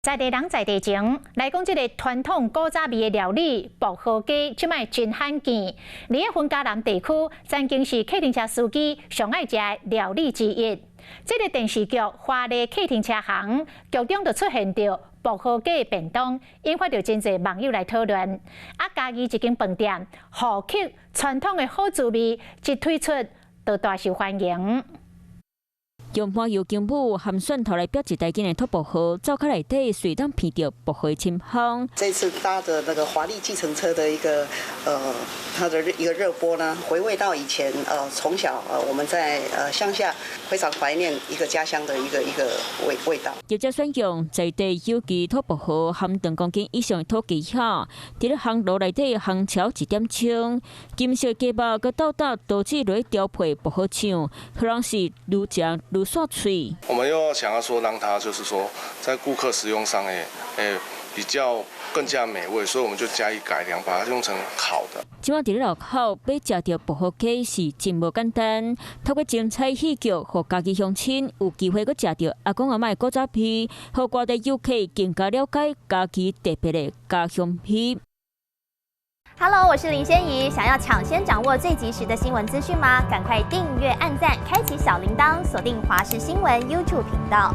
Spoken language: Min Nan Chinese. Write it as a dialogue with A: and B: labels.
A: 在地人在地情來講，這个傳統古早味的料理薄荷雞，這擺真罕見。佇咧雲嘉南地區，曾經是客停車司機上愛食的料理之一。這个電視劇《華麗客停車行》劇中就出現著薄荷雞便當，引發著真濟網友來討論。啊，嘉義一間飯店，復刻傳統的好滋味，一推出就大受歡迎。
B: 用麻油姜母含蒜頭來煸一大斤的土薄荷，灶跤內底隨當聞著薄荷清香。
C: 這次搭着那個華麗計程車的一個它的一個熱播呢，回味到以前從小我們在鄉下非常懷念一個家鄉的一個味道。
B: 業者選用在地有機土薄荷含2公斤以上的土雞餡，佇咧烘爐內底烘炒一點鐘，金色雞肉閣鬥搭多汁來調配薄荷醬，予人是愈食愈煞喙。
D: 我們又要想要說，讓它就是說，在顧客食用上，比較更加美味，所以我們就加以改良，把它用成烤的。
B: 這擺佇咧路口欲食著薄荷雞是真無簡單，透過精彩戲劇，予嘉義鄉親有機會閣食著阿公阿嬤的古早味，予外地遊客更加了解嘉義特別的家鄉味。
E: Hello，我是林仙怡。想要搶先掌握最及時的新聞資訊嗎？趕快訂閱、按讚、開啟小鈴鐺，鎖定華視新聞 YouTube 頻道。